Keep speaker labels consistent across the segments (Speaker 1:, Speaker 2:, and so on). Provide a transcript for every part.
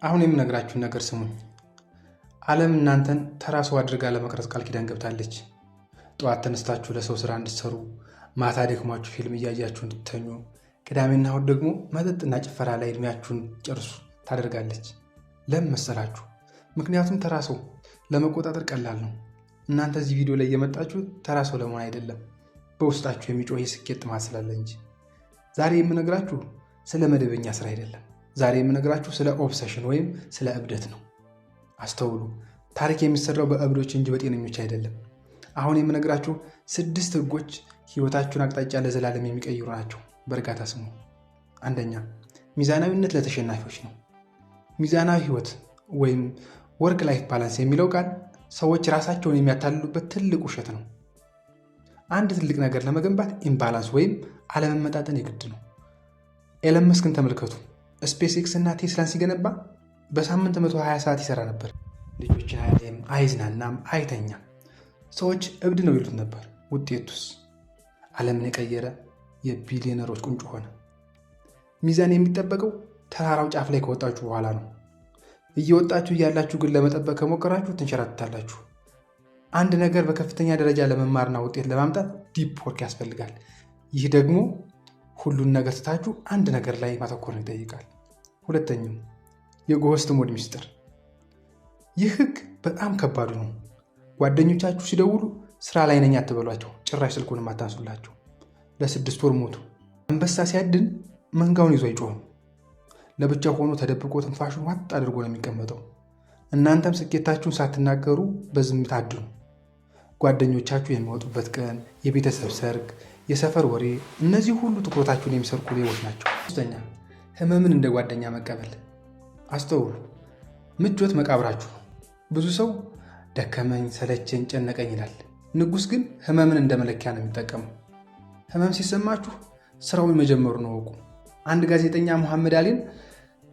Speaker 1: አሁን የምነግራችሁን ነገር ስሙኝ። ዓለም እናንተን ተራ ሰው አድርጋ ለመቅረጽ ቃል ኪዳን ገብታለች። ጠዋት ተነስታችሁ ለሰው ስራ እንድትሰሩ፣ ማታ ደክሟችሁ ፊልም እያያችሁ እንድትተኙ፣ ቅዳሜና እሁድ ደግሞ መጠጥና ጭፈራ ላይ እድሜያችሁን ጨርሱ ታደርጋለች። ለምን መሰላችሁ? ምክንያቱም ተራ ሰው ለመቆጣጠር ቀላል ነው። እናንተ እዚህ ቪዲዮ ላይ የመጣችሁ ተራ ሰው ለመሆን አይደለም፣ በውስጣችሁ የሚጮህ የስኬት ጥማት ስላለ እንጂ። ዛሬ የምነግራችሁ ስለ መደበኛ ስራ አይደለም። ዛሬ የምነግራችሁ ስለ obsession ወይም ስለ እብደት ነው። አስተውሉ። ታሪክ የሚሰራው በእብዶች እንጂ በጤነኞች አይደለም። አሁን የምነግራችሁ 6 ህጎች ህይወታችሁን አቅጣጫ ለዘላለም የሚቀይሩ ናቸው። በእርጋታ ስሙ። አንደኛ፣ ሚዛናዊነት ለተሸናፊዎች ነው። ሚዛናዊ ህይወት ወይም work life balance የሚለው ቃል ሰዎች ራሳቸውን የሚያታልሉበት ትልቅ ውሸት ነው። አንድ ትልቅ ነገር ለመገንባት imbalance ወይም አለመመጣጠን የግድ ነው። ኤለን መስክን ተመልከቱ። SpaceX እና ቴስላን ሲገነባ በሳምንት 120 ሰዓት ይሰራ ነበር። ልጆችን አያይም፣ አይዝናናም፣ አይተኛም። ሰዎች እብድ ነው ይሉት ነበር። ውጤቱስ ዓለምን የቀየረ የቢሊዮነሮች ቁንጮ ሆነ። ሚዛን የሚጠበቀው ተራራው ጫፍ ላይ ከወጣችሁ በኋላ ነው። እየወጣችሁ እያላችሁ ግን ለመጠበቅ ከሞከራችሁ ትንሸራተታላችሁ። አንድ ነገር በከፍተኛ ደረጃ ለመማርና ውጤት ለማምጣት deep work ያስፈልጋል። ይህ ደግሞ ሁሉን ነገር ትታችሁ አንድ ነገር ላይ ማተኮርን ይጠይቃል። ሁለተኛው የ ghost mode ሚስጥር። ይህ ህግ በጣም ከባዱ ነው። ጓደኞቻችሁ ሲደውሉ ስራ ላይ ነኝ አትበሏቸው። ጭራሽ ስልኩንም አታንሱላቸው። ለ6 ወር ሞቱ። አንበሳ ሲያድን መንጋውን ይዞ አይጮህም። ለብቻው ሆኖ ተደብቆ ትንፋሹን ዋጥ አድርጎ ነው የሚቀመጠው። እናንተም ስኬታችሁን ሳትናገሩ በዝምታ አድኑ። ጓደኞቻችሁ የሚወጡበት ቀን፣ የቤተሰብ ሰርግ፣ የሰፈር ወሬ፣ እነዚህ ሁሉ ትኩረታችሁን የሚሰርቁ ሌቦች ናቸው። ሶስተኛ፣ ህመምን እንደ ጓደኛ መቀበል። አስተውሉ። ምቾት መቃብራችሁ ነው። ብዙ ሰው ደከመኝ፣ ሰለቸኝ፣ ጨነቀኝ ይላል። ንጉስ ግን ህመምን እንደ መለኪያ ነው የሚጠቀመው። ህመም ሲሰማችሁ ስራውን መጀመሩን እወቁ። አንድ ጋዜጠኛ መሐመድ አሊን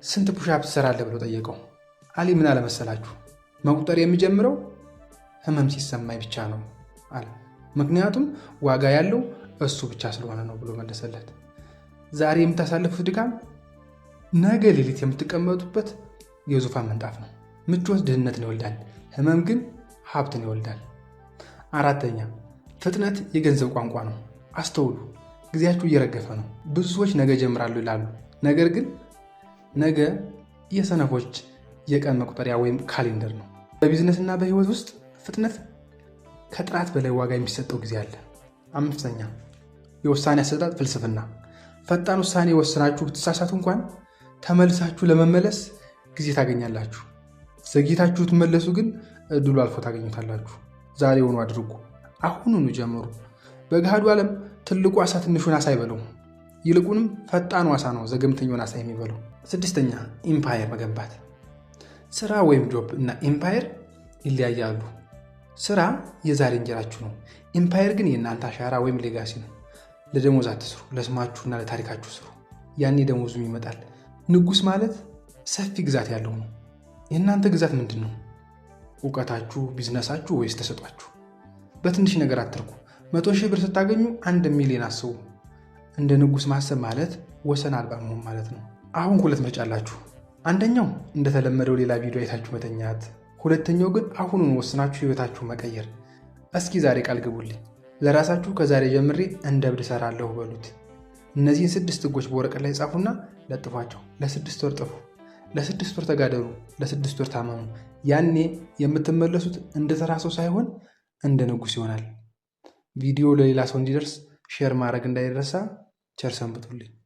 Speaker 1: ስንት push-up ትሰራለህ ብሎ ጠየቀው። አሊ ምን አለመሰላችሁ? መቁጠር የሚጀምረው ህመም ሲሰማኝ ብቻ ነው አለ። ምክንያቱም ዋጋ ያለው እሱ ብቻ ስለሆነ ነው ብሎ መለሰለት። ዛሬ የምታሳልፉት ድካም ነገ ሌሊት የምትቀመጡበት የዙፋን ምንጣፍ ነው። ምቾት ድህነትን ይወልዳል፣ ህመም ግን ሀብትን ይወልዳል። አራተኛ፣ ፍጥነት የገንዘብ ቋንቋ ነው። አስተውሉ፣ ጊዜያችሁ እየረገፈ ነው። ብዙ ሰዎች ነገ እጀምራለሁ ይላሉ። ነገር ግን ነገ የሰነፎች የቀን መቁጠሪያ ወይም calendar ነው። በቢዝነስና በህይወት ውስጥ ፍጥነት ከጥራት በላይ ዋጋ የሚሰጠው ጊዜ አለ። አምስተኛ፣ የውሳኔ አሰጣጥ ፍልስፍና። ፈጣን ውሳኔ ወስናችሁ ብትሳሳቱ እንኳን ተመልሳችሁ ለመመለስ ጊዜ ታገኛላችሁ። ዘግይታችሁ ትመለሱ ግን እድሉ አልፎ ታገኙታላችሁ። ዛሬውኑ አድርጉ። አሁኑኑ ጀምሩ። በገሃዱ ዓለም ትልቁ ዓሣ ትንሹን ዓሣ አይበለውም። ይልቁንም ፈጣኑ ዓሣ ነው ዘገምተኛውን ዓሣ የሚበለው። ስድስተኛ፣ empire መገንባት። ስራ ወይም job እና empire ይለያያሉ። ስራ የዛሬ እንጀራችሁ ነው። Empire ግን የእናንተ አሻራ ወይም legacy ነው። ለደሞዝ አትስሩ፣ ለስማችሁና ለታሪካችሁ ስሩ። ያኔ ደሞዙም ይመጣል። ንጉስ ማለት ሰፊ ግዛት ያለው ነው። የእናንተ ግዛት ምንድን ነው? እውቀታችሁ፣ ቢዝነሳችሁ ወይስ ተሰጧችሁ? በትንሽ ነገር አትርኩ። 100,000 ብር ስታገኙ 1 ሚሊዮን አስቡ። እንደ ንጉስ ማሰብ ማለት ወሰን አልባ መሆን ማለት ነው። አሁን ሁለት ምርጫ አላችሁ። አንደኛው እንደተለመደው ሌላ ቪዲዮ አይታችሁ መተኛት። ሁለተኛው ግን አሁኑን ወስናችሁ ህይወታችሁ መቀየር። እስኪ ዛሬ ቃል ግቡልኝ። ለራሳችሁ ከዛሬ ጀምሬ እንደ እብድ እሰራለሁ በሉት። እነዚህን 6 ህጎች በወረቀት ላይ ጻፉና ለጥፏቸው። ለ6 ወር ጥፉ። ለ6 ወር ተጋደሉ። ለ6 ወር ታመሙ። ያኔ የምትመለሱት እንደ ተራ ሰው ሳይሆን እንደ ንጉስ ይሆናል። ቪዲዮ ለሌላ ሰው እንዲደርስ share ማድረግ እንዳይረሳ። ቸር ሰንብቱልኝ።